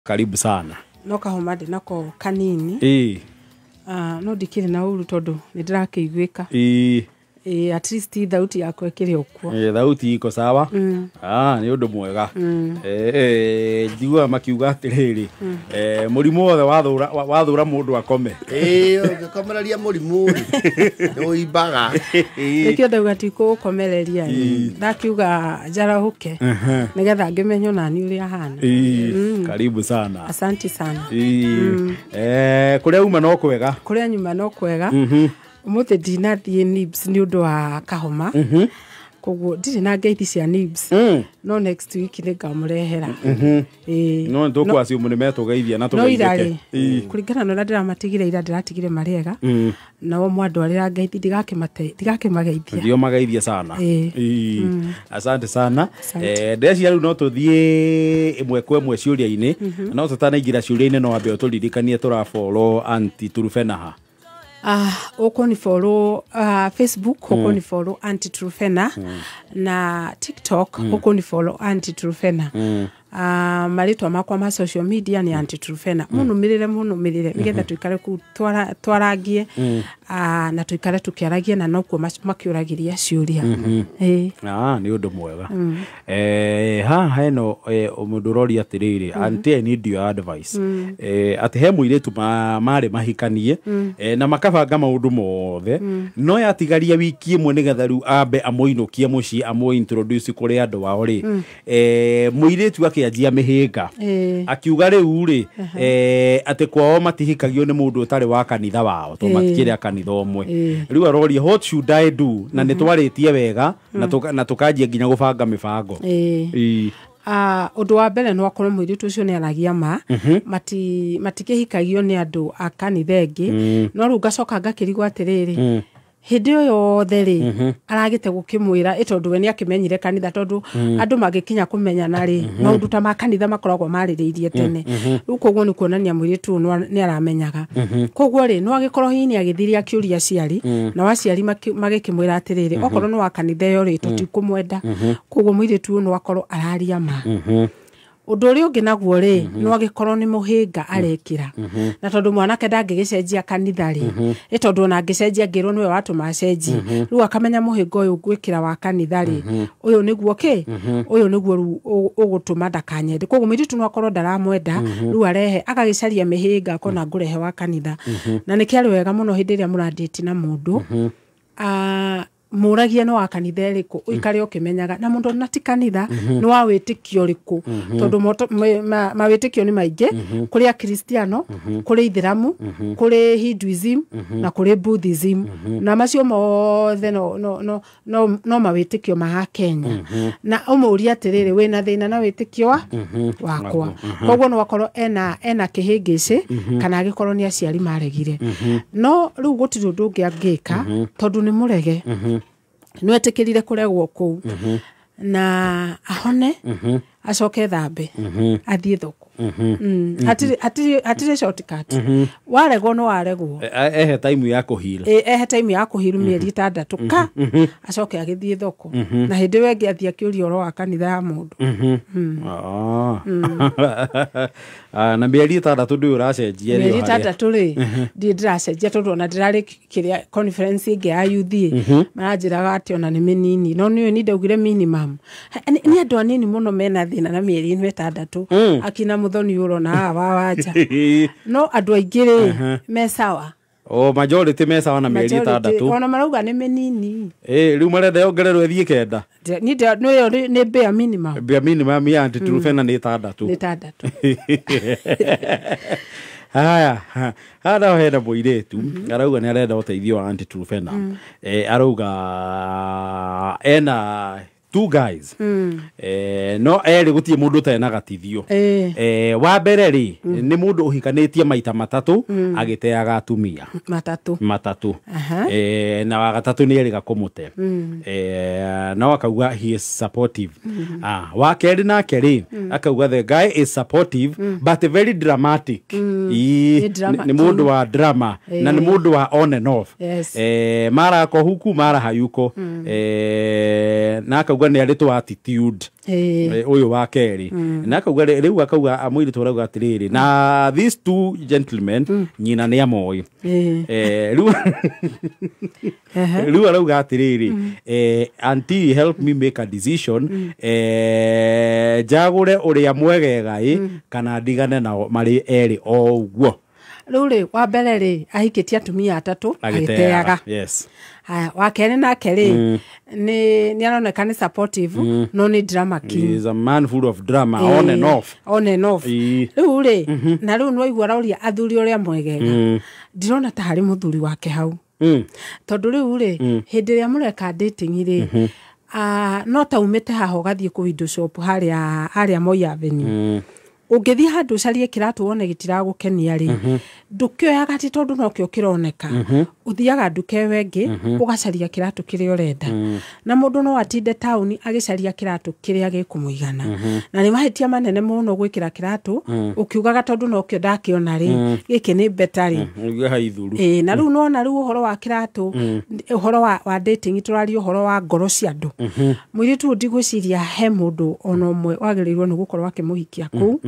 Karibu sana. No kahoma ndĩ nako kanini. No ndikĩrĩ na ũru tondũ nĩ ndĩrakĩiguĩka. At least thauti yakwa ĩkĩrĩ o kuo. Thauti iko sawa. Nĩ ũndũ mwega. Njiguaga makiuga atĩrĩrĩ, mũrimũ wothe wathũra mũndũ akome. Ũngĩkomereria mũrimũ rĩ, nĩ ũimbaga. Nĩkĩo ndauga ti kũũkomereria. Ndakiuga njarahũke nĩgetha ngĩmenye onani ũrĩa hana. Karibu sana. Asante sana. Kũrĩa uma no kwega. Kũrĩa nyuma no kwega. Ũmũthĩ ndinathiĩ NIBS nĩ ũndũ wa kahoma. Koguo ndirĩ na ngeithi cia NIBS. No next week nĩ ngamũrehera. No nĩ tũkũ nĩ metũgeithia na tũgeithĩke. Kũringana na ũrĩa ndĩramatigire ira ndĩratigire marĩ ega. Nao mwandwarĩra ngeithi ndigakĩmageithia. Ndio mageithia sana. Asante sana. Ndeciria rĩu no tũthiĩ ĩmwe kwa ĩmwe ciũria-inĩ. No tũtanaingĩra ciũria-inĩ no wambe ũtũririkanie tũrafollow Auntie Truphena ha. Ũkũni follow Facebook, ũkũni follow Auntie Truphena, na TikTok ũkũni follow Auntie Truphena. Marĩtwa makwa ma social media nĩ Auntie Truphena. Mũnũmĩrĩre nĩgetha tũikare kũu twarangie, na tũikare tũkĩaragia na nokuo makĩũragĩria ciũria. Nĩ ũndũ mwega. Haha heno mũndũ ũroria atĩrĩrĩ, Auntie, I need your advice. Atĩ he mũirĩtu marĩ mahikanie, na makabanga maũndũ mothe, no yatigaria wiki ĩmwe nĩgetha rĩu ambe amũinũkie mũciĩ amũ-introduce kũrĩ andũ ao rĩ. Mũirĩtu akĩanjia mĩhĩnga. Akiuga rĩu rĩ, atĩ kwao matihikagio nĩ mũndũ ũtarĩ wa kanitha wao, tondũ matikĩrĩ a kanitha ũmwe. Rĩu aroria what should I do? Na nĩ twarĩtie wega na tũkanjia nginya gũbanga mĩbango. Ũndũ wa mbere no akorwo mũirĩtu ũcio nĩ aragia ma, matikĩhikagio nĩ andũ a kanitha ĩngĩ. No rĩu ngacoka ngakĩrigwo atĩrĩrĩ, hĩndĩ ĩyo yothe rĩ, aragĩte gũkĩmwĩra tondũ we nĩ akĩmenyire kanitha, tondũ andũ magĩkinya kũmenyana rĩ, maũndũ ta ma kanitha makoragwo marĩrĩirie tene. Rĩu koguo nĩ kuonania mũirĩtu ũyũ nĩ aramenyaga. Koguo rĩ, no agĩkorwo hihi nĩ agĩthirie akĩũria aciari, nao aciari magĩkĩmwĩra atĩrĩrĩ, okorwo nĩ wa kanitha ĩyo rĩ, tũtikũmwenda. Koguo mũirĩtu ũyũ no akorwo araria ma. Ũndũ ũrĩa ũngĩ naguo rĩ, no agĩkorwo nĩ mũhĩnga arekĩra. Na tondũ mwanake ndangĩgĩcenjia kanitha rĩ, tondũ ona angĩcenjia angĩrwo nĩwe watũma acenjie. Rĩu akamenya mũhĩnga ũyũ ngwĩkĩra wa kanitha rĩ, ũyũ nĩguo kĩ? Ũyũ nĩguo rĩu ũgũtũma ndakanyende. Koguo mũirĩtu no akorwo ndaramwenda, rĩu arehe agagĩcaria mĩhĩnga akona ngũrehe wa kanitha. Na nĩkĩarĩ wega mũno hĩndĩ ĩrĩa mũrandĩti na mũndũ, mũragie no wa kanitha ĩrĩkũ, ũikare ũkĩmenyaga. Na mũndũ na ti kanitha, nĩ wa wĩtĩkio ũrĩkũ, tondũ mawĩtĩkio nĩ maingĩ, kũrĩ Akristiano, kũrĩ Ithĩramu, kũrĩ Hinduism, na kũrĩ Buddhism. Na macio mothe no mawĩtĩkio ma Kenya. Na ũmũrie atĩrĩrĩ, wĩna thĩna na wĩtĩkio wakwa. Koguo no akorwo ena kĩhĩngĩcĩ, kana agĩkorwo nĩ aciari maregire. No rĩu gũtirĩ ũndũ ũngĩ angĩka, tondũ nĩ mũrege. Nĩwetĩkĩrire kũregwo kũu. Na ahone, acoke thambe, athiĩ thoko. Hatirĩ shortcut. Waregwo no waregwo. Ehe time ya kũheal. Ehe time ya kũheal mĩeri 6 ka acoke agĩthiĩ thoko. Na hĩndĩ ĩyo ĩngĩ athiĩ akĩũria ũhoro wa kanitha ya mũndũ. Na mĩeri 6 ndũĩ ũracenjia rĩ? Mĩeri 6 rĩ, ndirĩ ndĩracenjia tondũ ona ndĩrarĩ kĩrĩa conference ĩngĩ ya youth maranjĩraga atĩ ona nĩ mĩnini. No nĩũĩ niĩ ndaugire minimum. Nĩ andũ anini mũno mena thĩna na mĩeri ĩno 6. Akina Muthoni ũrona haha wa wanja. No andũ aingĩ rĩ, me sawa. O majority me sawa na mĩeri 6. Ona marauga nĩ mĩnini. Rĩu marenda yongererwo ĩthiĩ 9. Niĩ nĩ bare minimum. Bare minimum ya Auntie Truphena nĩ 6. Nĩ 6. Haya, haha hena mũirĩtu arauga nĩ arenda ũteithio wa Auntie Truphena. Arauga ena two guys. No eri gutie mundu tena gatithio. Wa mbere ri ni mundu uhikanitie maita matatu agiteaga atumia. Matatu. Na wa gatatu ni eriga kumute. No akauga he is supportive. Wa keri nake ri akauga the guy is supportive but very dramatic. Ni mundu wa drama na ni mundu wa on and off. Mara ako huku mara hayuko. Na akauga akauga nĩ arĩ tũ attitude ũyũ wa kerĩ na akauga rĩu akauga mũirĩtu arauga atĩrĩrĩ na these two gentlemen nyina nĩ amoĩ rĩu arauga atĩrĩrĩ auntie help me make a decision njagũre ũrĩa mwegega ĩ kana ndigane nao marĩ erĩ o ũguo. Rĩu rĩ wa mbere rĩ ahikĩtie atumia atatũ agĩteaga. Yes. Haya wa kerĩ nake rĩ nĩ aroneka nĩ supportive no nĩ drama king. He is a man full of drama on and off. On and off. Rĩu rĩ na rĩu nĩwaigua aroria athuri ũrĩa mwegega. Ndirona ta harĩ mũthuri wake hau. Tondũ rĩu rĩ hĩndĩ ĩrĩa mũreka dating rĩ no ta umĩte haha ũgathiĩ kũ window shop harĩa Moi Avenue. Ũngĩthiĩ handũ ũcarie kĩratũ wone gĩtiragũkenia rĩ ndũkĩoyaga atĩ tondũ nokĩo kĩroneka ũthiaga nduka ĩyo ĩngĩ ũgacaria kĩratũ kĩrĩa ũrenda na mũndũ no atinde taũni agĩcaria kĩratũ kĩrĩa gĩkũmũigana na nĩ mahĩtia manene mũno gwĩkĩra kĩratũ ũkiugaga tondũ nokĩo ndakĩona rĩ gĩkĩ nĩ better rĩ. Na rĩu nona rĩu ũhoro wa kĩratũ ũhoro wa dating tũraria ũhoro wa ngoro cia andũ. Mũirĩtu ũyũ ndigwĩciria he mũndũ ona ũmwe wagĩrĩirwo nĩ gũkorwo akĩmũhikia kũu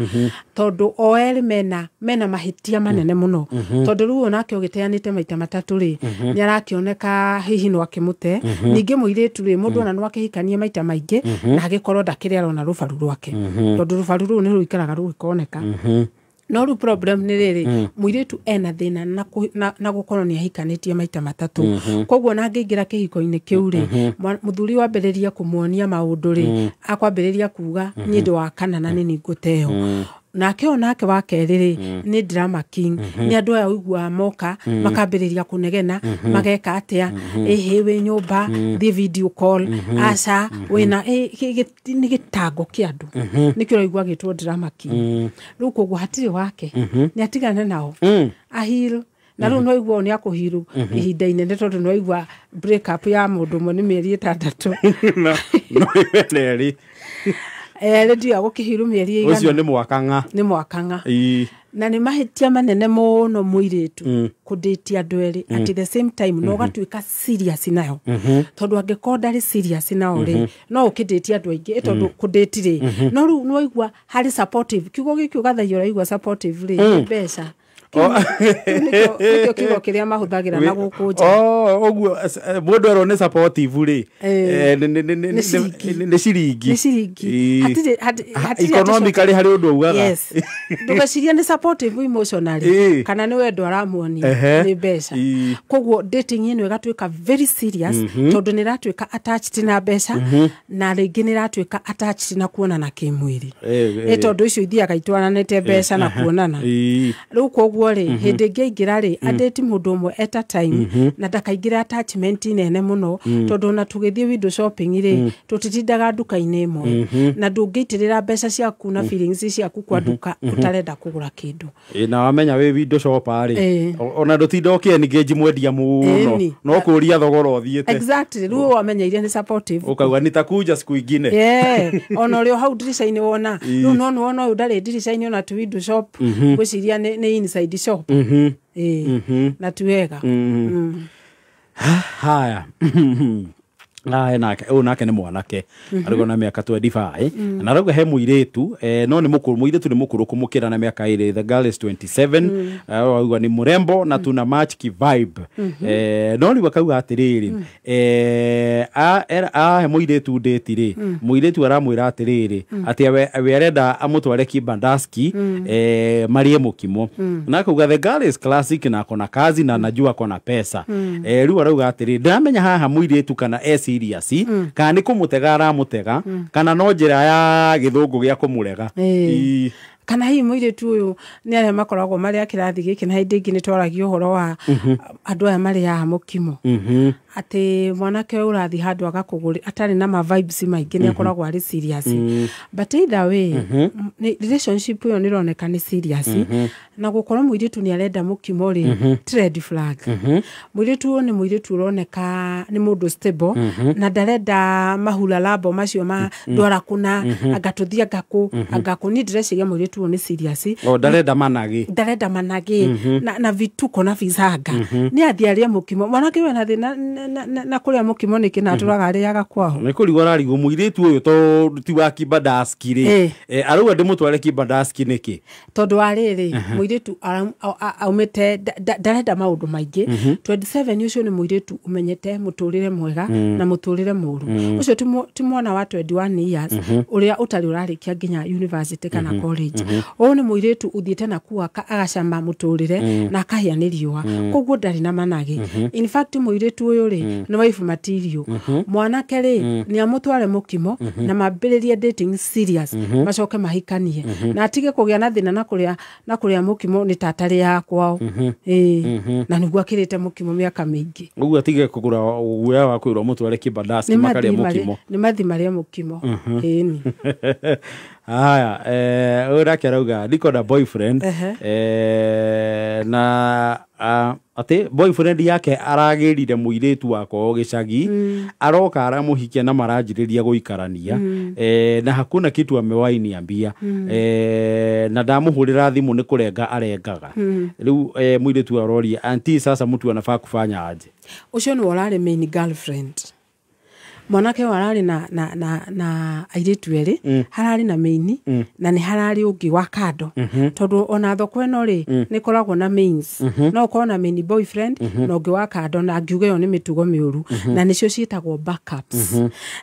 tondũ o erĩ mena mahĩtia manene mũno tondũ rĩu onake ũgĩteanĩte maita matatũ rĩ nĩ arakĩoneka hihi no akĩmũte. Ningĩ mũirĩtu rĩ mũndũ ona no akĩhikanie maita maingĩ na agĩkorwo ndakĩrĩ arona rũbaru rwake tondũ rũbaru rũu nĩ rũikaraga rũgĩkoneka. No rĩu problem nĩ rĩrĩ mũirĩtu ena thĩna na gũkorwo nĩ ahikanĩtie maita matatũ koguo na angĩingĩra kĩhiko-inĩ kĩu rĩ mũthuri wambĩrĩria kũmuonia maũndũ rĩ akwambĩrĩria kuga niĩ ndĩ wa kana na nĩ ningũteo. Nake onake wa kerĩ rĩ nĩ drama king nĩ andũ aya ũiguaga moka makambĩrĩria kũnegena mageka atĩa ĩhĩ wĩ nyũmba thiĩ video call aca wĩna nĩ gĩtango kĩa andũ nĩkĩo ũraigua gĩtwo drama king. Rĩu koguo hatirĩ wake nĩ atigane nao ahil na rĩu no aigua nĩ akũhiru ihinda inene tondũ no aigua break up ya mũndũ ũmwe nĩ mĩeri 6. No erĩ rĩndio ya gũkĩhiru mĩeri ĩigana ũcio nĩ mwakang'a. Nĩ mwakang'a. Na nĩ mahĩtia manene mũno mũirĩtu kũndĩtia andũ erĩ at the same time no ũgatuĩka serious nayo tondũ angĩkorwo ndarĩ serious nao rĩ no ũkĩndĩtie andũ aingĩ tondũ kũndĩti rĩ no rĩu nĩwaigua harĩ supportive kiugo gĩkĩ ũgathagia ũraigua supportive rĩ nĩ mbeca. Nĩkĩo kiugo kĩrĩa mahũthagĩra na gũkũ nja. Ũguo mũndũ erwo nĩ supportive rĩ nĩ ciringi. Nĩ ciringi. Economically harĩ ũndũ augaga. Yes. Ndũgecirie nĩ supportive emotionally kana nĩ wendo aramuonia nĩ mbeca. Koguo dating ĩno ĩgatuĩka very serious tondũ nĩ ĩratuĩka attached na mbeca na rĩngĩ nĩ ĩratuĩka attached na kuonana kĩmwĩrĩ. Tondũ icio ithiaga itwaranĩte mbeca na kuonana. Rĩu koguo rĩ hĩndĩ ĩngĩ aingĩra rĩ andĩti mũndũ ũmwe at a time na ndakaingĩra attachment nene mũno tondũ ona tũgĩthiĩ window shopping rĩ tũtitindaga nduka-inĩ ĩmwe na ndũngĩitĩrĩra mbeca ciaku na feelings ciaku kwa nduka ũtarenda kũgũra kĩndũ. Na wamenya wĩ window shopper rĩ ona ndũtinda ũkĩ-engage mwendia mũno no kũria thogora ũthiĩte. Exactly. Rĩu wamenya iria nĩ supportive ũkauga nitakuja siku ingine. Ona ũrĩ o hau ndirica-inĩ wona rĩu no nĩwona ũyũ ndarĩ ndirica-inĩ ona tu window shop ngwĩciria nĩ inside shop. Na ti wega. Haya. Nake ũyũ nake nĩ mwanake arauga na mĩaka 25 na arauga he mũirĩtu no nĩ mũkũrũ mũirĩtu nĩ mũkũrũ kũmũkĩra na mĩaka 2. The girl is 27. Arauga nĩ mũrembo na tuna match ki vibe. No rĩu akauga atĩrĩrĩ ahe mũirĩtu date rĩ mũirĩtu aramwĩra atĩrĩrĩ atĩ we arenda amũtware kibandaski marĩe mũkimo na akauga the girl is classic na akona kazi na najua akona pesa. Rĩu arauga atĩrĩrĩ ndamenya haha mũirĩtu kana serious kana nĩ kũmũtega aramũtega kana no njĩra ya gĩthũngũ gĩa kũmũrega. Kana hihi mũirĩtu ũyũ nĩ arĩa makoragwo marĩ a kĩrathi gĩkĩ na hĩndĩ ĩngĩ nĩ twaragia ũhoro wa andũ aya marĩaga mũkimo atĩ mwanake ũyũ ũrathiĩ handũ agakũgũrĩra atarĩ na ma vibes maingĩ nĩ akoragwo arĩ serious. But either way relationship ĩyo nĩ ĩroneka nĩ serious na gũkorwo mũirĩtu nĩ arenda mũkimo rĩ ti red flag. Mũirĩtu ũyũ nĩ mũirĩtu ũroneka nĩ mũndũ stable na ndarenda mahula labo macio ma ndwara kũna anga tũthiĩ anga kũ anga kũ. Niĩ ndĩreciria mũirĩtu mũirĩtu ũyũ nĩ serious. O ndarenda managĩ. Ndarenda managĩ na vituko na visanga. Nĩ athiĩ arĩe mũkimo. Mwanake wena thĩna na kũrĩa mũkimo nĩkĩ na atũraga arĩaga kwao. Nĩ kũrigwo ararigwo mũirĩtu ũyũ to ti wa kibandaski rĩ, arauga ndĩmũtware kibandaski nĩkĩ? Tondũ wa rĩrĩ, mũirĩtu aumĩte ndarenda maũndũ maingĩ. 27 ũcio nĩ mũirĩtu ũmenyete mũtũrĩre mwega na mũtũrĩre mũru. Ũcio ti mwana wa 21 years ũrĩa ũtarĩ ũrarĩkia nginya university kana college. Ũyũ nĩ mũirĩtu ũthiĩte na kuu agacama mũtũrĩre na akahĩa nĩ riũa, koguo ndarĩ na managĩ. In fact mũirĩtu ũyũ rĩ nĩ wife material. Mwanake rĩ nĩ amũtware mũkimo na mambĩrĩrie dating serious, macoke mahikanie na atige kũgĩa na thĩna na kũrĩa mũkimo nĩ tatarĩ ya kwao. Na nĩguo akĩrĩte mũkimo mĩaka mĩingĩ. Ũguo atige kũgũra guoya wa kwĩrwo mũtware kibandaski makarĩa mũkimo. Nĩ mathi marĩa mũkimo. Ĩni. Haya, ũyũ nake arauga niko na boyfriend, na atĩ boyfriend yake aragĩrire mũirĩtu wakwa gĩcagi, aroka aramũhikia na maranjĩrĩria gũikarania, na hakuna kitu amewahi niambia, na ndamũhũrĩra thimũ nĩ kũrenga arengaga. Rĩu mũirĩtu aroria auntie, sasa mtu anafaa kufanya aje? Ũcio nĩwe ũrarĩ main girlfriend. Mwanake ũyũ ararĩ na airĩtu erĩ, hararĩ na main na nĩ hararĩ ũngĩ wa kando. Tondũ ona thoko ĩno rĩ nĩ ĩkoragwo na mains. No ũkorwo na main boyfriend na ũngĩ wa kando, na ngiuga ĩyo nĩ mĩtugo mĩũru, na nĩcio ciĩtagwo backups.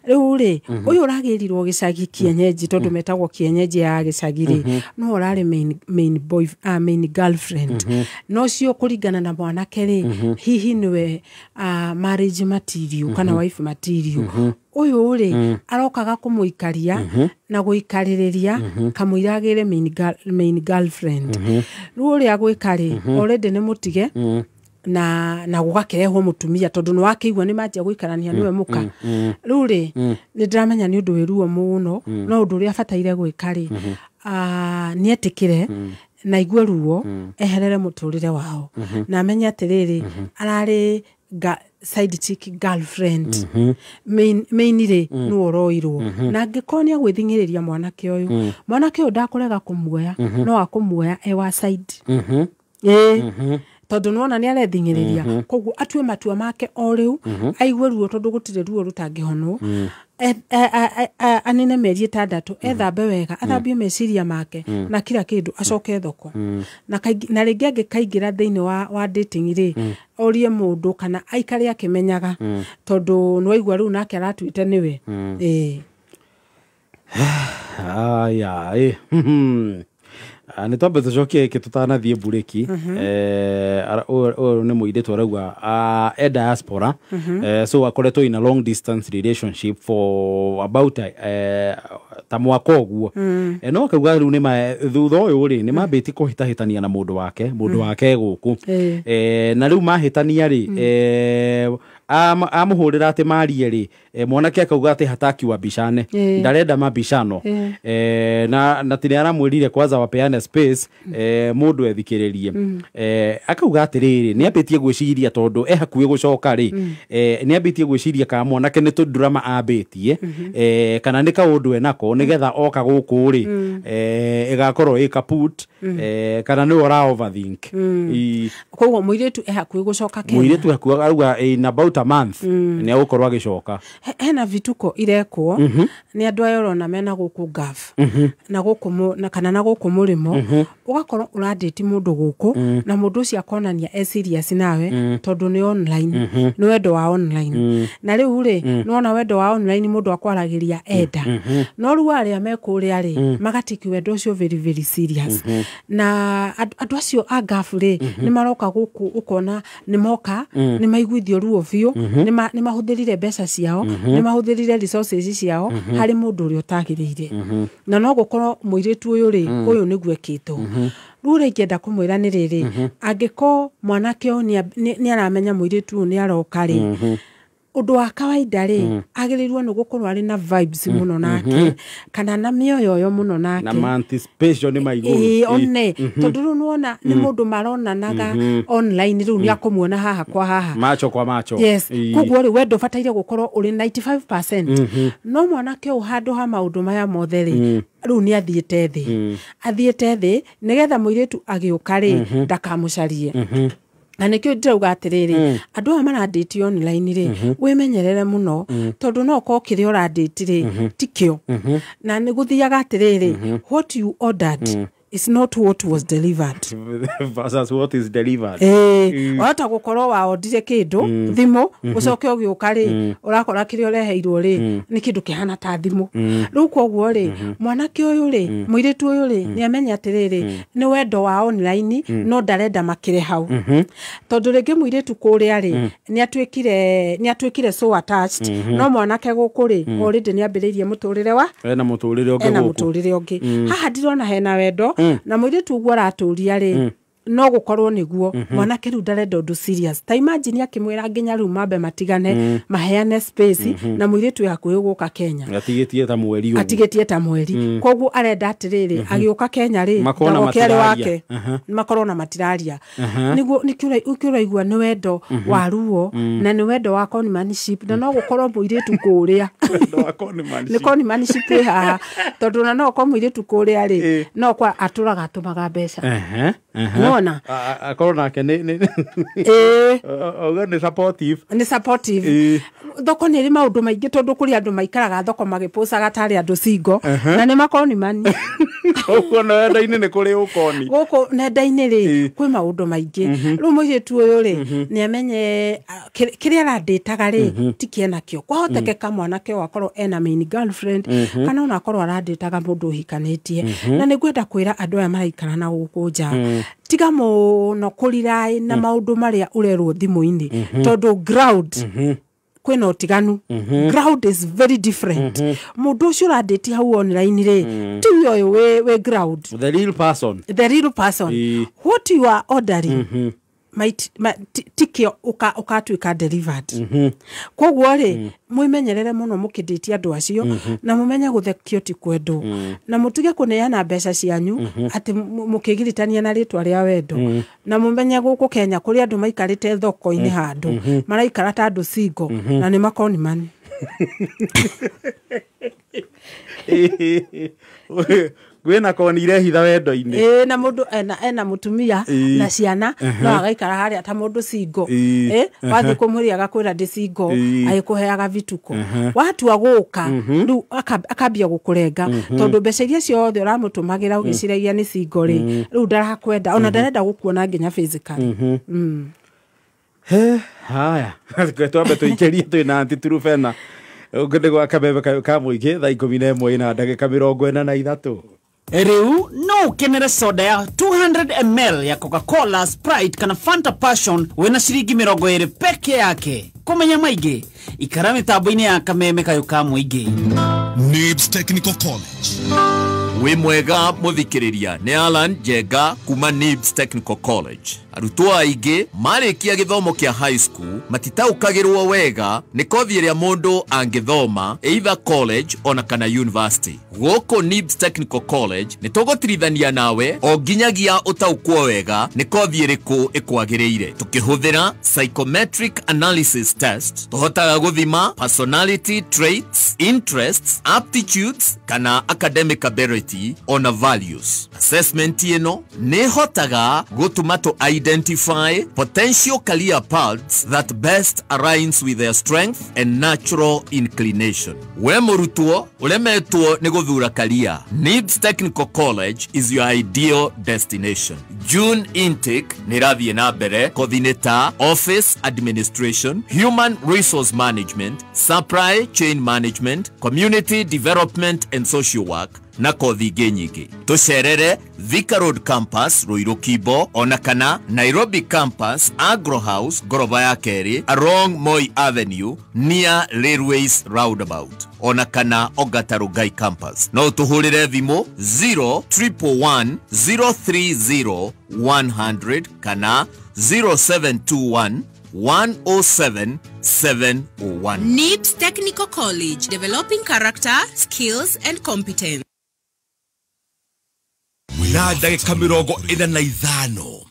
Rĩu rĩ ũyũ ũragĩrirwo gĩcagi kienyeji, tondũ metagwo kienyeji ya gĩcagi rĩ, no ũrarĩ main boy, main girlfriend. No cio kũringana na mwanake rĩ, hihi nĩwe marriage material kana wife material. Ũyũ rĩ arokaga kũmũikaria na gũikarĩrĩria kamũira agĩre main girlfriend. Rĩu ũrĩa agwĩka rĩ, already nĩ mũtige na gũgakĩrehwo mũtumia, tondũ nĩ wakĩigua nĩ manjia gũikarania nĩwe mũka. Rĩu rĩ nĩ ndĩramenya nĩ ũndũ wĩ ruo mũno, no ũndũ ũrĩa abataire gwĩka rĩ, nĩ etĩkĩre na aigue ruo, eherere mũtũrĩre wao, na amenye atĩrĩrĩ ararĩ side chick girlfriend. Main rĩ nĩwe ũroirwo, na angĩkorwo nĩ agwĩthing'ĩrĩria mwanake ũyũ, mwanake ũyũ ndakũrega kũmuoya, no akũmuoya e wa side. Tondũ nĩwona nĩ arething'ĩrĩria, koguo atue matua make o rĩu, aigue ruo tondũ gũtirĩ ruo rũtangĩhonwo. Anine mĩeri 6, ethambe wega, athambie meciria make na kila kĩndũ, acoke thoko. Na rĩngĩ angĩkaingĩra thĩinĩ wa dating rĩ, orie mũndũ kana aikare akĩmenyaga, tondũ nĩwaigua rĩu nake aratuĩte nĩwe. Aya, nĩ twambe tũcokie gĩkĩ tũtanathiĩ mburĩki. Ũyũ nĩ mũirĩtu arauga e diaspora, so akoretwo in a long distance relationship for about ta mwaka ũguo. No akauga rĩu thutha ũyũ rĩ nĩ mambĩtie kũhĩtahĩtania na mũndũ wake gũkũ, na rĩu mahĩtania rĩ, amũhũrĩra atĩ marie rĩ, mwanake akauga atĩ hataki wabishane, ndarenda mabishano, na ti aramwĩrire kwanza wapeane space, mũndũ ethikĩrĩrie. Akauga atĩrĩrĩ nĩ ambĩtie gwĩciria, tondũ e hakuhĩ gũcoka rĩ, nĩ ambĩtie gwĩciria kana mwanake nĩ tũndurama ambĩtie, kana nĩ kaũndũ enako nĩgetha oka gũkũ rĩ ĩgakorwo ĩ kaput, kana nĩwe ũra overthink. Koguo mũirĩtu e hakuhĩ gũcoka Kenya. Mũirĩtu hakuhĩ arauga in about a month nĩ egũkorwo agĩcoka. Hena vituko irekwo nĩ andũ aya ũrona mena gũkũ Gulf na gũkũ kana na gũkũ mũrĩmo, ũgakorwo ũrandĩti mũndũ gũkũ na mũndũ ũcio akonania e serious nawe, tondũ nĩ online, nĩ wendo wa online. Na rĩu rĩ nĩwona wendo wa online mũndũ akwaragĩria enda, no rĩu arĩa me kũrĩa rĩ magatiki wendo ũcio very very serious. Na andũ acio a Gulf rĩ nĩ maroka gũkũ, ũkona nĩ moka nĩ maiguithio ruo biũ, nĩ mahũthĩrire mbeca ciao, nĩ mahũthĩrire resources ciao harĩ mũndũ ũrĩa ũtagĩrĩire. Na no gũkorwo mũirĩtu ũyũ rĩ, ũyũ nĩguo ekĩtwo. Rĩu ũrĩa ingĩenda kũmwĩra nĩ rĩrĩ, angĩkorwo mwanake ũyũ nĩ aramenya mũirĩtu ũyũ nĩ aroka rĩ, Ũndũ wa kawaida rĩ, agĩrĩirwo nĩ gũkorwo arĩ na vibes mũno nake, kana na mĩoyoyo mũno nake, na ma anticipation nĩ maigũrũ. Ĩĩ, one tondũ rĩu nĩwona nĩ mũndũ maronanaga online, rĩu nĩ akũmuona haha kwa haha, macho kwa macho. Yes. Koguo rĩ, wendo ũbataire gũkorwo ũrĩ 95%, no mwanake ũyũ handũ ha maũndũ maya mothe rĩ, rĩu nĩ athiĩte thĩ, athiĩte thĩ nĩgetha mũirĩtu agĩũka rĩ, ndakamũcarie. Na nĩkĩo ndĩrauga atĩrĩrĩ, andũ aya marandĩti online rĩ, wĩmenyerere mũno, tondũ no ũkorwo kĩrĩa ũrandĩti rĩ tikĩo. Na nĩ gũthiaga atĩrĩrĩ, what you ordered is not what was delivered versus what is delivered. Ĩĩ, wahota gũkorwo waondire kĩndũ thimũ, ũcoke ũgĩũka rĩ, ũrakora kĩrĩa ũreheirwo rĩ nĩ kĩndũ kĩhana ta thimũ. Rĩu koguo rĩ, mwanake ũyũ rĩ, mũirĩtu ũyũ rĩ, nĩ amenye atĩrĩrĩ, nĩ wendo wa online, no ndarenda makĩre hau, tondũ rĩngĩ mũirĩtu kũrĩa rĩ, nĩ atuĩkire so attached, no mwanake gũkũ rĩ, already nĩ ambĩrĩirie mũtũrĩre wa ena mũtũrĩre ũngĩ ena gũkũ. Mũtũrĩre ũngĩ. Haha ndirona hena wendo, na mũirĩtu ũguo aratũria rĩ, no gũkorwo nĩguo mwanake rĩu ndarenda ũndũ serious. Ta imagine akĩmwĩra nginya rĩu mambe matigane, maheane space, na mũirĩtu wĩ hakuhĩ gũka Kenya. Atigĩtie ta mweri ũguo. Atigĩtie ta mweri, koguo arenda atĩrĩrĩ, agĩũka Kenya rĩ, makorwo na ndagoke arĩ matiraria. wake, makorwo na matiraria. Nĩguo nĩkĩo ũraigua nĩ wendo wa ruo, na nĩ wendo wa conmanship, na no gũkorwo mũirĩtu kũrĩa Wendo wa conmanship. Nĩ conmanship ĩ haha, tondũ ona no ũkorwo mũirĩtu kũrĩa rĩ, no kwa atũraga atũmaga mbeca. Ehe, ehe. Nona. Akorwo nake nĩ auga nĩ supportive. Nĩ supportive. Thoko nĩ ĩrĩ maũndũ maingĩ, tondũ kũrĩ andũ maikaraga thoko magĩpũcaga tarĩ andũ single, na nĩ makonimani. Ũguo na wendo-inĩ nĩ kũrĩ ũkoni. Gũkũ nenda-inĩ rĩ, kwĩ maũndũ maingĩ. Rĩu mũirĩtu ũyũ rĩ, nĩ amenye kĩrĩa arandĩtaga rĩ ti kĩenakĩo. Kwahotekeka mwanake ũyũ akorwo ena main girlfriend, kana ona akorwo arandĩtaga mũndũ ũhikanĩtie. Na nĩ ngwenda kwĩra andũ aya maraikara na gũkũ nja, tiga mũno kũriraĩ na maũndũ marĩa ũrerwo thimũ-inĩ, tondũ ground kwĩna ũtiganu. Ground is very different. Mũndũ ũcio ũrandĩti hau online rĩ, ti ũyũ wĩ ground. The real person. The real person. What you are ordering might tikio ũkatuĩka delivered. Koguo rĩ, mwĩmenyerere mũno mũkĩndĩtie andũ acio, na mũmenye gũthekio ti kwendwo, na mũtige kũneana mbeca cianyu atĩ mũkĩgiritania na rĩtwa rĩa wendo. Na mũmenye gũkũ Kenya kũrĩ andũ maikarĩte thoko-inĩ handũ maraikara ta andũ single, na nĩ makonimani. Kwĩna koni irehitha wendo-inĩ. Ĩĩ, na mũndũ ena mũtumia na ciana, no agaikara harĩa ta mũndũ single. Wathiĩ kũmũria agakwĩra ndĩ single, agĩkũheaga vituko. Watua gũka rĩu akambia gũkũrenga, tondũ mbeca iria ciothe ũramũtũmagĩra ũgĩciragia nĩ single rĩ, rĩu ndarakwenda, ona ndarenda gũkuona nginya physically. He, haya, twambe tũikĩrie twĩna Aunty Turubena. Ũngĩ nĩ gwa kameme ka mũingĩ, thaa 11 na ndagĩka 43. Rĩu no ũkenere soda ya 200 ml ya Coca-Cola, Sprite kana Fanta Passion wĩna ciringi 20 peke yake. Kũmenya maingĩ, ikara mĩtambo-inĩ ya kameme kayũ ka mũingĩ. NIBS Technical College. Wĩ mwega mũthikĩrĩria, nĩ Alan Njenga kuma NIBS Technical College. Arutwo aingĩ marĩkia gĩthomo kĩa high school matitaũkagĩrwo wega nĩ kothi ĩrĩa mũndũ angĩthoma either college ona kana university. Gũkũ NIBS Technical College nĩ tũgũtirithania nawe o nginyagia ũtaũkwo wega nĩ kothi ĩrĩkũ ĩkwagĩrĩire. Tũkĩhũthĩra psychometric analysis test, tũhotaga gũthima personality traits, interests, aptitudes kana academic ability ona values. Assessment ĩno nĩ ĩhotaga gũtũma to identify potential career paths that best aligns with their strength and natural inclination. We mũrutwo ũremetwo nĩ gũthura career, NIBS Technical College is your ideal destination. June intake nĩ ĩrathiĩ na mbere, kothi-inĩ ta office administration, human resource management, supply chain management, community development and social work na kothi ingĩ nyingĩ. Tũcerere Thika Road Campus, Ruiru Kibo, ona kana Nairobi Campus, Agro House, ngoroba ya kerĩ, along Moi Avenue near Railways Roundabout, ona kana Ongata Rongai Campus. No tũhũrĩre thimũ 0111 030 100 kana 0721. 107 701. NIBS Technical College, developing character, skills and competence. Na ndagĩka 45.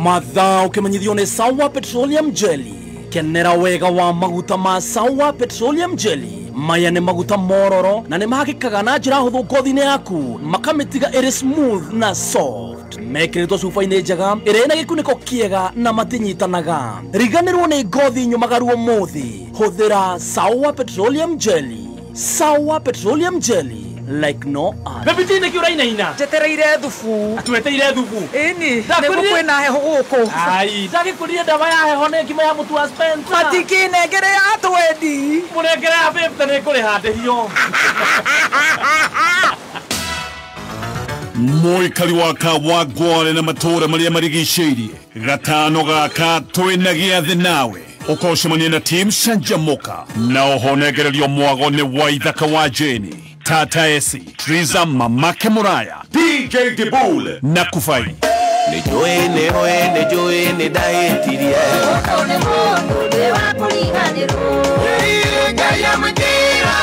Mathaa ũkĩmenyithio nĩ Sawa Petroleum Jelly. Kenera wega wa maguta ma Sawa Petroleum Jelly. Maya nĩ maguta mororo na nĩ mahakĩkaga na njĩra hũthũ ngothi-inĩ yaku, makamĩtiga ĩrĩ smooth na soft. Mekĩrĩtwo cuba-inĩ njega ĩrĩa ĩna gĩkunĩko kĩega na matinyitanaga. Riganĩrwo nĩ ngothi nyũmagaru ũmũthĩ. Hũthĩra Sawa Petroleum Jelly. Sawa Petroleum Jelly, like no other. Baby T, nĩkĩ ũrainaina? Njetereire thubu. Tweteire thubu. Ĩni, nĩguo kwĩna heho gũkũ. Ai, ndagĩkũrire ndawa ya heho nĩ ngima ya mũtu wa Spencer. Matikĩnengere ya twendi. Mũnengere ya 50 nĩngũrĩha ndĩhio. Mũikari wa Kawangware na matũũra marĩa marigicĩirie, gatano gaka twĩna gĩathĩ nawe ũkocemania na team Canjamũka na ũhonegererio mwago nĩ Waithaka wa Jeni, Tata Esi, Triza, Mamake Muraya, DJ Dibul na Kufai. Nĩnjũĩ nĩũĩ nĩnjũĩ nĩndahĩtirie. Ũyũ nĩ mũndũ ndĩ wa kũriganĩrwo. Ngai amũnjĩra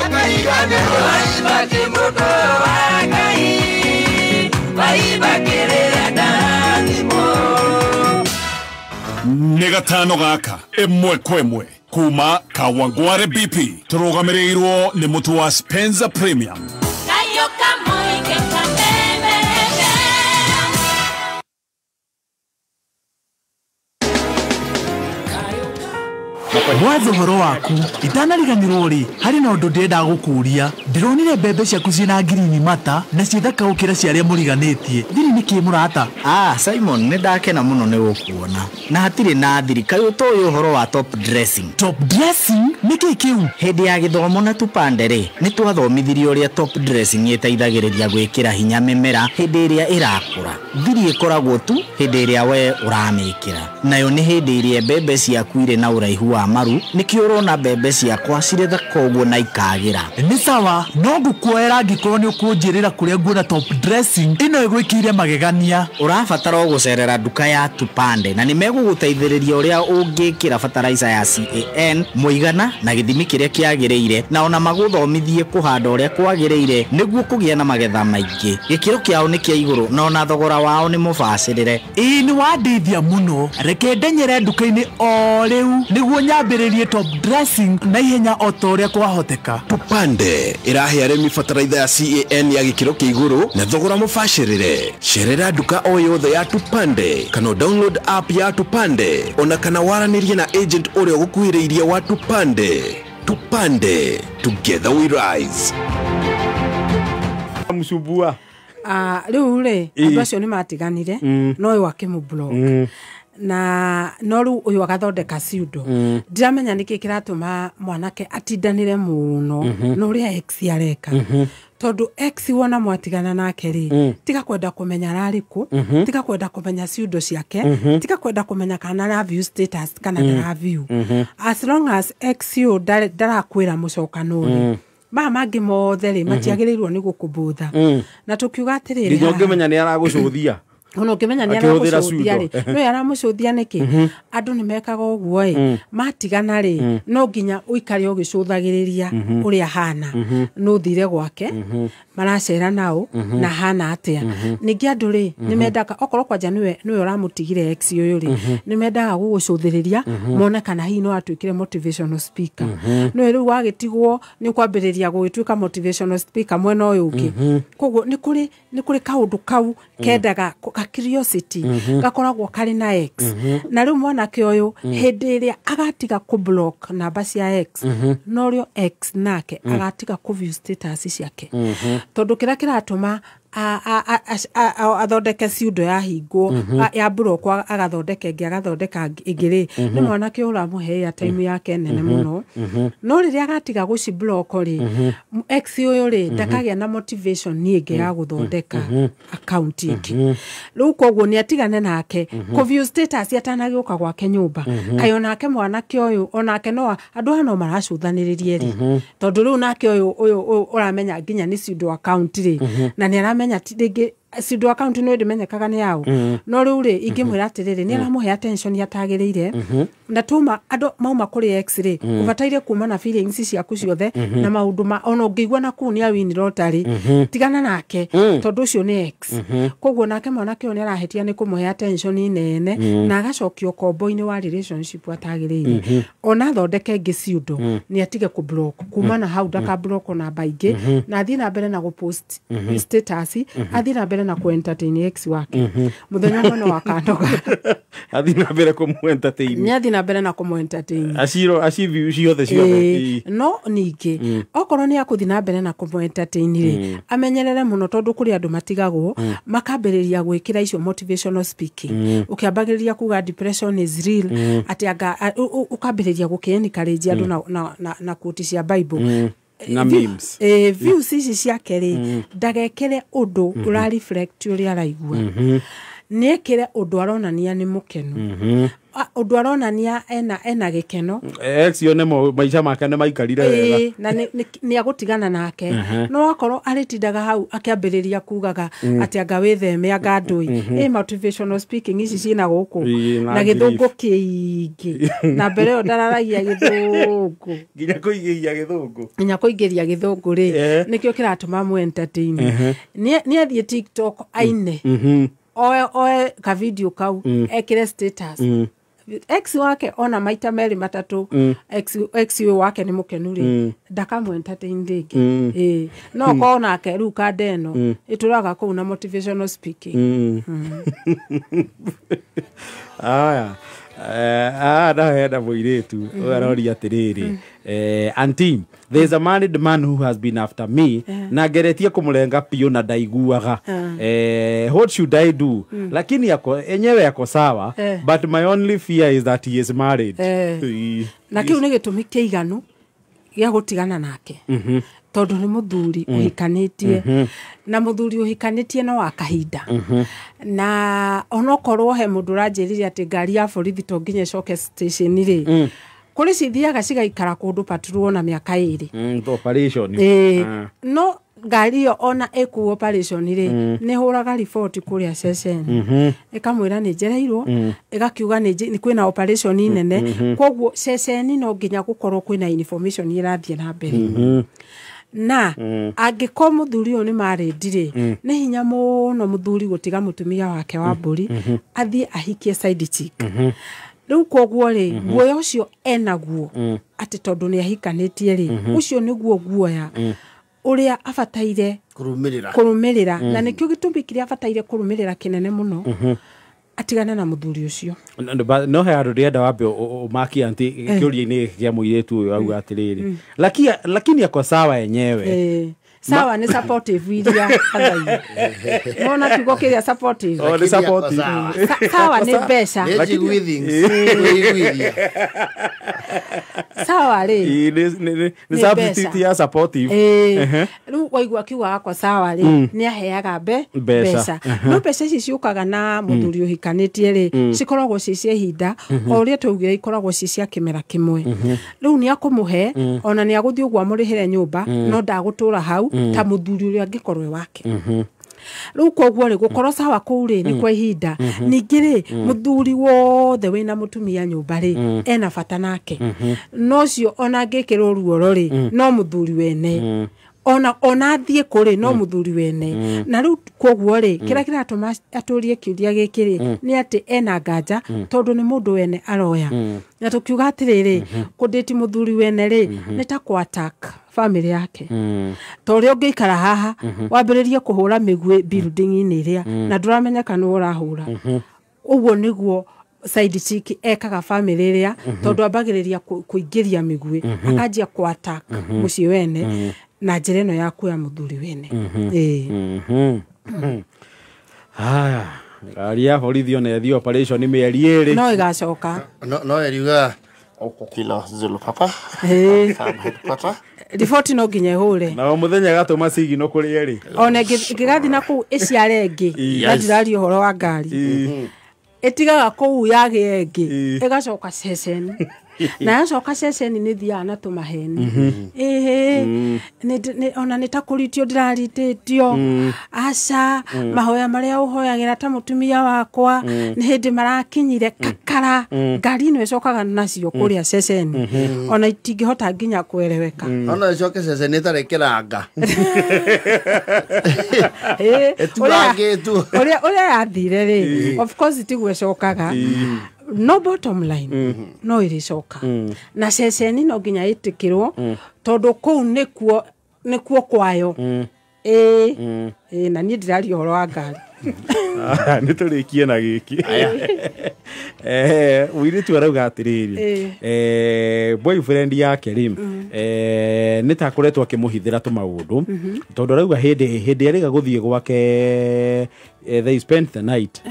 akariganĩrwo. Waibaki mũndũ wa Ngai, waibaki rĩrĩa ndarathimwo. Nĩ gatano gaka ĩmwe kwa ĩmwe kuma Kawangware BP, tũrũgamĩrĩirwo nĩ mũtu wa Spencer Premium. Kayo kamoike kameme. Mwatho horo waku itanariganirwo ri hari na undu ndirenda gukuria. Ndironire mbembe ciaku ciina ngirini mata na ciithaka gukira cia aria muriganitie. Thiri ni ki murata? Ah, Simon, ni ndakena muno ni gukuona na hatiri na thiri. Kai utoĩ ũhoro wa top dressing? Top dressing nĩ kĩ kĩu? Hĩndĩ ya gĩthomo na tupande rĩ, nĩ twathomithirio ũrĩa top dressing ĩteithagĩrĩria gwĩkĩra hinya mĩmera hĩndĩ ĩrĩa ĩrakũra. Thiri ĩkoragwo tu hĩndĩ ĩrĩa we ũramĩkĩra, nayo nĩ hĩndĩ ĩrĩa mbembe ciaku irĩ na ũraihu wa maru. Nĩkĩo ũrona mbembe ciakwa cirĩ thaka ũguo na ikagĩra. Nĩ sawa, no ngũkuoera angĩkorwo nĩ ũkũnjĩrĩra kũrĩa nguona top dressing ĩno ĩgwĩkĩire magegania. Ũrabatara o gũcerera nduka ya Tupande na nĩ megũgũteithĩrĩria ũrĩa ũngĩkĩra fertilizer ya CAN mũigana na gĩthimi kĩrĩa kĩagĩrĩire, na ona magũthomithie kũhanda ũrĩa kwagĩrĩire nĩguo kũgĩa na magetha maingĩ. Gĩkĩro kĩao nĩ kĩa igũrũ na ona thogora wao nĩ mũbacĩrĩre. Ĩĩ nĩ wandeithia mũno, reke ndenyere nduka-inĩ o rĩu nĩguo nyambĩrĩrie top dressing na ihenya o ta ũrĩa kwahoteka. Tupande ĩrahe arĩmi bataraitha ya CAN ya gĩkĩro kĩa igũrũ na thogora mũbacĩrĩre. Cerera nduka o yothe ya Tupande kana download app ya Tupande ona kana waranĩrie na agent ũrĩa ũgũkuhĩrĩirie wa Tupande. Tupande, together we rise. Mcubua. Rĩu rĩ, andũ acio nĩ matiganire, no ũyũ akĩmũ-block. Na no rĩu ũyũ agathondeka ciundo. Ndiramenya nĩkĩ kĩratũma mwanake atindanĩre mũno na ũrĩa ex areka. Tondũ ex wona mwatigana nake rĩ, tiga kwenda kũmenya ararĩ kũ, tiga kwenda kũmenya ciundo ciake, tiga kwenda kũmenya kana ara view status kana ndara view. As long as ex ũyũ ndarakwĩra mũcokano rĩ, maya mangĩ mothe rĩ matiagĩrĩirwo nĩ gũkũbũtha. Na tũkiuga atĩrĩrĩ, nginya ũngĩmenya nĩ aragũcũthia. Ona ũngĩmenya nĩ aragũcũthia rĩ, no aramũcũthia nĩkĩ? Andũ nĩ mekaga ũguo ĩ, matigana rĩ, no nginya ũikare ũgĩcũthagĩrĩria ũrĩa hana, no ũthire gwake, maracera nao na hana atĩa. Ningĩ andũ rĩ nĩ mendaga, okorwo kwanja nĩwe ũramũtigire ex ũyũ rĩ, nĩ mendaga gũgũcũthĩrĩria mone kana hihi no atuĩkire motivational speaker. No rĩu wagĩtigwo nĩ ũkwambĩrĩria gũgĩtuĩka motivational speaker mwena ũyũ ũngĩ. Koguo nĩ kũrĩ kaũndũ kau kendaga ka curiosity gakoragwo karĩ na ex. Na rĩu mwanake ũyũ hĩndĩ ĩrĩa agatiga kũ block namba cia ex, norĩo ex nake agatiga kũ view status ciake. Tondũ kĩrĩa kĩratũma athondeke ciundo ya hingwo ya block agathondeka ĩngĩ agathondeka ĩngĩ rĩ, nĩ mwanake ũramũhe time yake nene mũno. No rĩrĩa agatiga gũci block rĩ, ex ũyũ rĩ ndakagĩa na motivation ĩngĩ ya gũthondeka account ĩngĩ. Rĩu koguo nĩ atigane nake kũ view status atanagĩũka gwake nyũmba. Kaĩ onake mwanake ũyũ onake no andũ aya no maracũthanĩrĩrie rĩ, tondũ rĩu nake ũyũ ũramenya nginya nĩ ciundo account rĩ, na nĩ aramenya rĩngĩ Pseudo account no ĩndĩmenyekaga nĩ yaũ. No rĩu rĩ, ingĩmwĩra atĩrĩrĩ, nĩ aramũhe attention atagĩrĩire, na tuma andũ mauma kũrĩ ex rĩ, ũbataire kuma na feelings ciaku ciothe na maũndũ ma ona ũngĩigua na kũu nĩ awini lottery, tigana nake, tondũ ũcio nĩ ex. Koguo nake mwanake ũyũ nĩ arahĩtia nĩ kũmũhe attention nene, na agacokio kombo-inĩ wa relationship atagĩrĩire. Ona athondeke ĩngĩ pseudo, nĩ atige kũ block kuma na hau, ndaka block namba ingĩ, na athiĩ na mbere na gũ post status, athiĩ na mbere na kũ entertain ex wake. Mũthenya ũmwe no akanoga. Athiĩ na mbere kũmũ entertain. Nĩ athiĩ na mbere na kũmũ entertain. Aciro aci ciothe ciothe. No ningĩ, okorwo nĩ akũthiĩ na mbere na kũmũ entertain rĩ, amenyerere mũno, tondũ kũrĩ andũ matigagwo makambĩrĩria gwĩkĩra icio motivational speaking, ũkĩambagĩrĩria kuga depression is real, atĩ anga ũkambĩrĩria gũkĩ encourage andũ na quote cia Bible Na memes. Views ici ciake rĩ, ndagekĩre ũndũ ũra reflect ũrĩa araigua, nĩ ekĩre ũndũ aronania nĩ mũkenu, ũndũ aronania ena gĩkeno. Ex yo nĩ maica make nĩ maikarire wega. Na nĩ agũtigana nake. No akorwo arĩtindaga hau akĩambĩrĩria kugaga atĩ anga wĩtheme, anga ndũi motivational speaking ici ciĩna gũkũ na gĩthũngũ kĩingĩ, na mbere ĩyo ndararagia gĩthũngũ. Nginya kũingĩria gĩthũngũ. Nginya kũingĩria gĩthũngũ rĩ, nĩkĩo kĩratũma mũ entertain. Nĩ athiĩ TikTok aine, oe ka video kau, ekĩre status, ex wake ona maita merĩ matatũ, ex ũyũ wake nĩ mũkenu rĩ, ndakamũ entertain rĩngĩ. No korwo nake rĩu kanda ĩno ĩtũraga kũu na motivational speaking. Aya, no hena mũirĩtu ũyũ aroria atĩrĩrĩ, "Auntie, there is a married man who has been after me, na ngeretie kũmũrenga piũ na ndaiguaga. What should I do? Lakini ako enyewe ako sawa, but my only fear is that he is married." Na kĩu nĩ gĩtũmi kĩiganu gĩa gũtigana nake, tondũ nĩ mũthuri ũhikanĩtie, na mũthuri ũhikanĩtie no wa kahinda. Na onokorwo he mũndũ ũranjĩrire atĩ ngari ya borithi to nginya ĩcoke station rĩ, kũrĩ cithiaga cigaikara kũndũ patrol na mĩaka 2. Operation. No ngari ĩyo ona ĩkuo operation rĩ, nĩ hũraga riboti kũrĩa ceceni, ĩkamwĩra nĩ njereirwo, ĩgakiuga nĩ kwĩna operation nene. Koguo ceceni no nginya gũkorwo kwĩna information ĩrathiĩ na mbere. Na angĩkorwo mũthuri ũyũ nĩ marĩndi rĩ, nĩ hinya mũno mũthuri gũtiga mũtumia wake wa mbũri athiĩ ahikie side chick. Rĩu koguo rĩ, guoya ũcio enaguo atĩ tondũ nĩ ahikanĩtie rĩ, ũcio nĩguo guoya ũrĩa abataire kũrũmĩrĩra. Kũrũmĩrĩra, na nĩkĩo gĩtũmi kĩrĩa abataire kũrũmĩrĩra kĩnene mũno, atigane na mũthuri ũcio. No he handũ ndĩrenda wambe ũmakie, auntie, kĩũria-inĩ gĩkĩ kĩa mũirĩtu ũyũ auga atĩrĩrĩ, lakini ako sawa yenyewe. Sawa nĩ supportive iria athai nona kiugo kĩrĩa supportive. Oh, nĩ supportive. Sawa nĩ mbeca. Nĩ njiguithings, kwĩiguithia. Sawa rĩ, nĩ nĩ substitute mbeca. Ya supportive. Rĩu waigua akiuga akwa sawa rĩ, nĩ aheaga Mbeca. mbeca. No mbeca ici ciũkaga na mũthuri ũhikanĩtie rĩ, cikoragwo ciĩ cia ihinda, o ũrĩa twaugire, ikoragwo ciĩ cia kĩmera kĩmwe. Rĩu nĩ akũmũhe, ona nĩ agũthiĩ ũguo amũrĩhĩre nyũmba, no ndagũtũra hau ta mũthuri ũrĩa angĩkorwo e wake. Rĩu koguo rĩ, gũkorwo sawa kũu rĩ, nĩ kwa ihinda. Ningĩ rĩ, mũthuri wothe wĩna mũtumia nyũmba rĩ, ena bata nake, no ũcio ona angĩkĩrwo ruoro rĩ, no mũthuri wene, ona athiĩ kũrĩ no mũthuri wene. Na rĩu koguo rĩ, kĩrĩa kĩratũma atũrie kĩũria gĩkĩ rĩ, nĩ atĩ ena nganja, tondũ nĩ mũndũ wene aroya. Na tũkiuga atĩrĩrĩ, kũndĩti mũthuri wene rĩ, nĩ ta kũ attack family yake, ta ũrĩa ũngĩikara haha wambĩrĩrie kũhũra mĩguĩ building-inĩ ĩrĩa na ndũramenya kana nĩwe ũrahũra. Ũguo nĩguo side chick ekaga family ĩrĩa, tondũ ambagĩrĩria kũingĩria mĩguĩ, akanjia kũ attack mũciĩ wene na njĩra ĩno ya kuoya mũthuri wene. Haya, ngari ya borithi ona ĩthiĩ operation mĩeri 2. No ĩgacoka. No eriuga Kilo Zulu Papa. Headquarter. Riboti no nginya ĩhũre. Na o mũthenya gatũma sigino kũrĩ erĩ. Ona ĩngĩgathiĩ na kũu ĩciare ĩngĩ, na ndiraria ũhoro wa ngari, ĩtigaga kũu yagĩe ĩngĩ, ĩgacoka ceceni. Na yacoka ceceni nĩ thiaga na tũmaheni. Ĩhĩ, ona nĩ ta kũritio ndĩraritĩtio. Aca, mahoya marĩa ũhoyagĩra ta mũtumia wakwa nĩ hĩndĩ marakinyire kakara. Ngari ĩno ĩcokaga nacio kũrĩa ceceni. Ona itingĩhota nginya kwereweka. Ona ĩcoke ceceni ĩtarĩ kĩranga. Ũrĩa yathire rĩ, of course tiguo ĩcokaga. No bottom line no ĩrĩcoka. Na ceceni no nginya ĩtĩkĩrwo tondũ kũu nĩkuo kwayo. Ĩĩ, na niĩ ndĩraria ũhoro wa ngari. Nĩ tũrĩkie na gĩkĩ. Mũirĩtu arauga atĩrĩrĩ, boyfriend yake rĩ, nĩ ta akoretwo akĩmũhithĩra tũmaũndũ, tondũ arauga hĩndĩ ĩrĩa gũthiĩ gwake, they spent the night,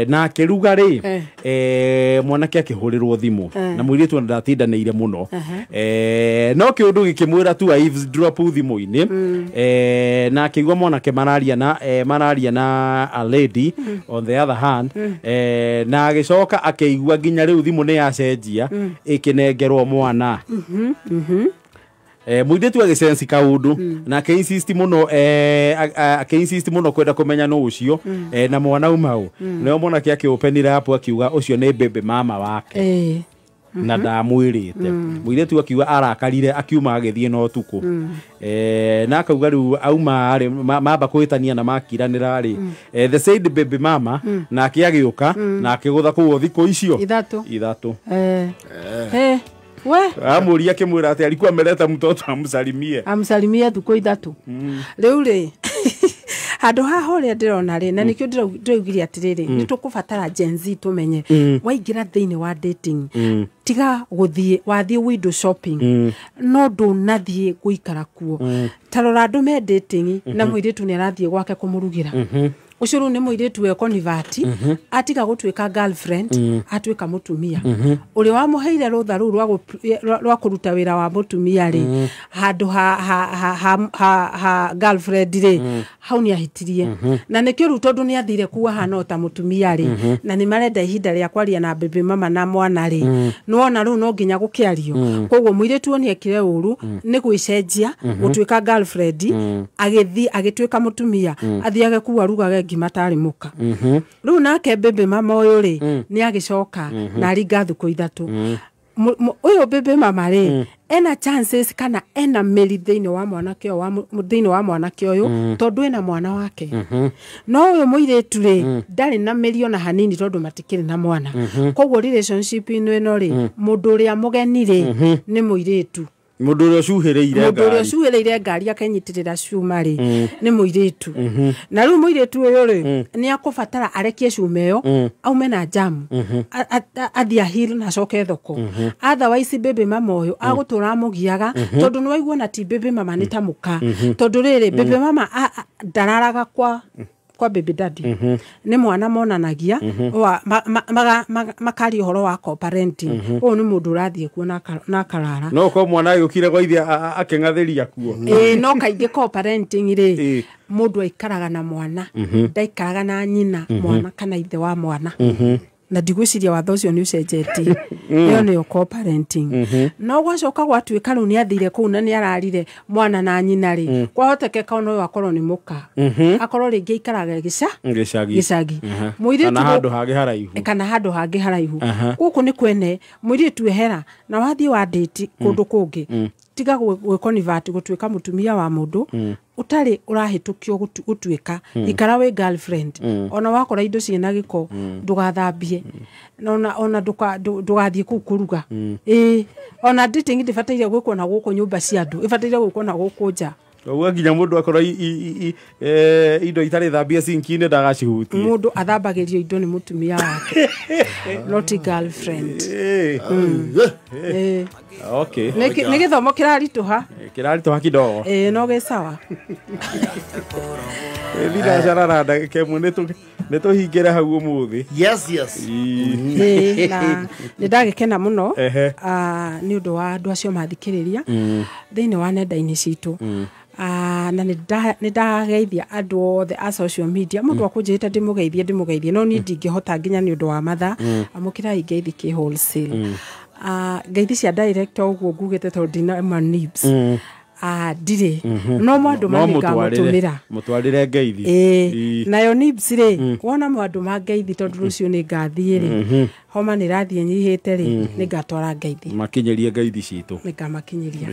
na akĩruga rĩ, mwanake akĩhũrĩrwo thimũ na mũirĩtu ona ndatindanĩire mũno, no kĩũndũ gĩkĩmwĩra tu eavesdrop thimũ-inĩ, na akĩigua mwanake mararia na a lady on the other hand, na agĩcoka akĩigua nginya rĩu thimũ nĩ yacenjia ĩkĩnengerwo mwana. Mũirĩtu agĩcenci kaũndũ na akĩinsist mũno, akĩinsist mũno kwenda kũmenya nũ ũcio, na mwana uma ũ. Nĩo mwanake akĩopenire up akiuga ũcio nĩ baby mama wake na ndamwĩrĩte. Mũirĩtu akiuga arakarire akiuma agĩthiĩ na ũtukũ, na akauga rĩu auma rĩ, mamba kũhĩtania na makiranĩra rĩ, the said baby mama nake agĩũka na akĩgũtha kũu thikũ icio ithatũ. We amũria akĩmwĩra atĩ alikuwa ameleta mtoto amsalimie thukũ ithatũ. Rĩu rĩ, handũ haha ũrĩa ndĩrona rĩ, na nĩkĩo ndĩraugire atĩrĩrĩ, nĩ tũkũbatara Gen Z tũmenye waingĩra thĩinĩ wa dating, tiga gũthiĩ wathiĩ window shopping, no ndũnathiĩ gũikara kuo. Ta rora andũ me dating na mũirĩtu nĩ arathiĩ gwake kũmũrugĩra. Ũcio rĩu nĩ mũirĩtu wekonivati, atiga gũtuĩka girlfriend, atuĩka mũtumia. Ũrĩa wamũheire rũtha rũu rwa kũruta wĩra wa mũtumia rĩ, handũ ha girlfriend rĩ, hau nĩ ahĩtirie. Na nĩkĩo rĩu tondũ nĩ athire kuo ahana o ta mũtumia rĩ, na nĩ marenda ihinda rĩa kwaria na baby mama na mwana rĩ, nĩwona rĩu no nginya gũkĩario. Koguo mũirĩtu ũyũ nĩekire ũru nĩ gwĩcenjia gũtuĩka girlfriend, agĩthiĩ agĩtuĩka mũtumia, athiage kuo arugage ngima tarĩ mũka. Rĩu nake baby mama ũyũ rĩ, nĩ agĩcoka na aringa thukũ ithatũ. Ũyũ baby mama rĩ, ena chances kana ena mĩri thĩinĩ wa mwanake ũyũ, thĩinĩ wa mwanake ũyũ, tondũ ena mwana wake. No ũyũ mũirĩtu rĩ, ndarĩ na mĩri ona hanini tondũ matikĩrĩ na mwana. Koguo relationship ĩno rĩ, mũndũ ũrĩa mũgeni rĩ, nĩ mũirĩtu. Mũndũ ũrĩa ũcuhĩrĩire ngari. Mũndũ ũrĩa ũcuhĩrĩire ngari akenyitĩrĩra cuma rĩ, nĩ mũirĩtu. Na rĩu mũirĩtu ũyũ rĩ, nĩ akũbatara arekie cuma ĩyo, aume na jamu, athiĩ ahil na acoke thoko. Otherwise baby mama ũyũ agũtũra amũgiaga, tondũ nĩ waigua na ti baby mama nĩ ta mũka. Tondũ rĩrĩ, baby mama ndararaga kwa baby daddy. Nĩ mwana monanagia, makaria ũhoro wa co-parenting. Ũyũ nĩ mũndũ ũrathiĩ kuo na akarara. No ko mwana agĩũkire gwaithia akĩng'athĩria kuo. Ĩĩ, no kaingĩ co-parenting rĩ, mũndũ aikaraga na mwana, ndaikaraga na nyina, mwana kana ithe wa mwana. Na ndigwĩciria watho ũcio nĩ ũcenjetie. Ĩyo nĩyo co-parenting. No gwacoka gwatuĩka rĩu nĩ athire kũu na nĩ ararire mwana na nyina rĩ, kwahotekeka ona ũyũ akorwo nĩ mũka. Akorwo rĩngĩ aikaraga gĩcagi. Mũirĩtu kana handũ hangĩ haraihu. Kana handũ hangĩ haraihu. Gũkũ nĩ kwene mũirĩtu ehera na wathiĩ wa date kũndũ kũngĩ. Tiga gwĩkonivati gũtuĩka mũtumia wa mũndũ ũtarĩ ũrahĩtũkio gũtuĩka. Ikara wĩ girlfriend. Ona wakora indo ciĩna gĩko ndũgathambie. Ona ndũgathiĩ kũu kũruga. Ĩĩ, ona dating ndĩbataire gwĩkwo na gũkũ nyũmba cia andũ, ĩbataire gwĩkwo na gũkũ nja. Koguo nginya mũndũ akorwo indo itarĩ thambie sinki-inĩ ndagacihutie. Mũndũ athambagĩrio indo nĩ mũtumia wake, not girlfriend. Okay. Nĩ gĩthomo kĩraritũha. Kĩraritũha kidogo. Ĩĩ, no gĩ sawa. Thinacara ndagĩka ĩmwe nĩ tũhingĩre hau ũmũthĩ. Yes, yes. Ĩĩ, na nĩ ndagĩkena mũno nĩ ũndũ wa andũ acio mathikĩrĩria thĩinĩ wa nenda-inĩ citũ. Na nĩ ndageithia andũ othe a social media. Mũndũ akũnjĩrĩte ndĩmũgeithie no niĩ ndingĩhota nginya nĩ ũndũ wa mathaa. Amũkĩrai ngeithi kĩ wholesale. Ngeithi cia director ũguo ngugĩte tondũ ndina ma nibs. Ndirĩ no mwandũ No nĩngamũtũmĩra. Mũtwarĩre ngeithi. Ĩĩ, nayo nibs rĩ, wona mwandũ ma ngeithi tondũ rũciũ nĩ ngathiĩ rĩ, homa nĩ ĩrathiĩ nyihĩte rĩ, nĩ ngatwara ngeithi. Makinyĩrie ngeithi citũ. Nĩ ngamakinyĩria.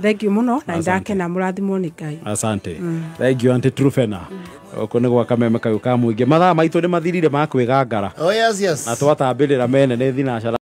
Thank you mũno na nĩndakena, mũrathimwo nĩ Ngai. Asante. Thank you, Auntie Trufena. Gũkũ nĩ gwa Kameme kayũ ka mũingĩ. Mathaa maitũ nĩ mathirire ma kwĩgangara. Oh yes, yes. Na twatambĩrĩra mene nĩ thinacara.